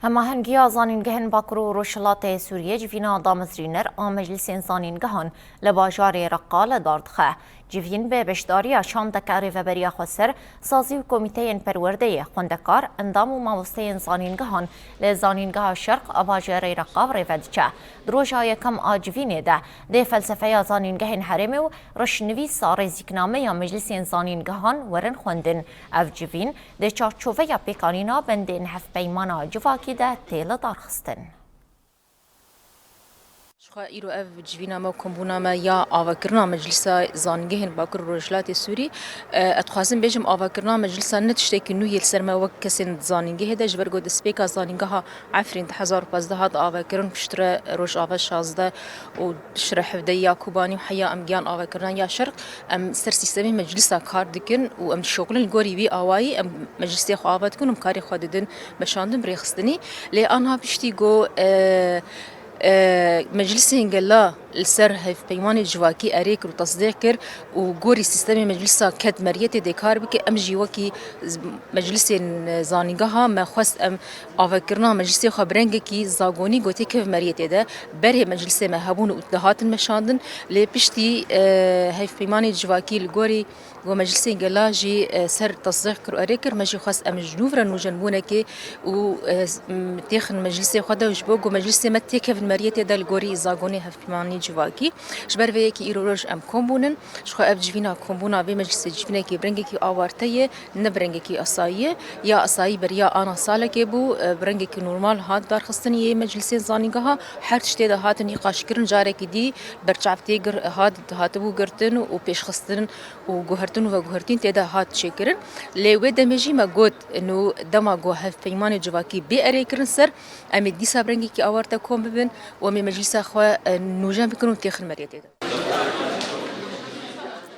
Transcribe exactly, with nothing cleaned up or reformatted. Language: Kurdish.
Hemahengiya zanîngehên Bakur û Rojhilatê Sûriyê civîna damezrîner a meclisên zanîngehan li bajarê Reqa li dar dixe. Civîn bi beşdariya şandeke rêveberiya xweser, sazî û komîteyên perwerdeyê, xwendekar, endam û mamosteyên zanîngehan li Zanîngeha Şerq a bajarê Reqa bi rêve diçe. Di roja yekem a civînê de dê felsefeya zanîngehên herêmê û rişnivîsa rêzîknameya meclisên zanîngehan werin xwendin. Ev civîn di çarçoveya pêkanîna bendên hevpeymana civakî de tê lidarxistin. Jixwe îro ev civîna me û kombûna me ya avakirina Meclisa Zanîngehên Bakur û Rojhilatê Sûrî. E, ez dixwazim bêjim, avakirina meclisa ne tiştekî nû yê li ser me wek kesên di zanîngehê de, ji ber ku destpêka zanîngeha Efrîn di hezar û pazdeh hat avakirin, piştre Rojava şazdeh û piştre hevdeh ya Kobanî û heya em giyan avakirina ya Şerq. Em ser sîstemê meclisa kar dikin û em dişoxilin li gorî wî awayî em meclisê xwe ava dikin û em karê xwe didin meşandin bi rêxistinî. Lê anha piştî ku, e, e, meclisên gela li ser hevpeymanê civakî erê kir û tesdîq kir û gorî sîstemê meclisa ket meriyetê dê kar bike, em jî wekî z-, meclisên, e, zanîngeha me xwest em avakirina meclisê xwe bi rengekî zagonî ku têkeve meriyetê de berê meclisê me hebûn û dihatin meşandin. Lê piştî, e, hevpeymanê civakî li gorî ku meclisên gela jî, e, ser tesdîq kir û erê kir, me jî xwest em ji nû ve re nûjenbûnekê û, e, s-, m-, têxin meclisê xwe de û ji bo ku meclisê me têkevin meriyetê de li gorî zagonê hevpeymanî civakî. Ji ber vê yekê îro roj em kom bûnin. Jixwe ev civîna kombûna vê meclisê civînekî bi rengekî awarte ye, ne bi rengekî asayî ye. Ya asayî beriya ana salekê bû, e, bi rengekî normal hat darxistin yê meclisên zanîngeha. Her tiştê de hatin nîqaşkirin, carekî dî berçav tê gir-, hat, hatibû girtin û pêşxistin û guhertin û veguhertîn tê de hat çêkirin. Lê wê demê jî me got, nû dema ku hevpeymanê civakî bê erê kirin ser, em ê dîsa bi rengekî awarte kom bibin û em ê meclisa xwe, e, nûjen bikin û têxin meriyetê de.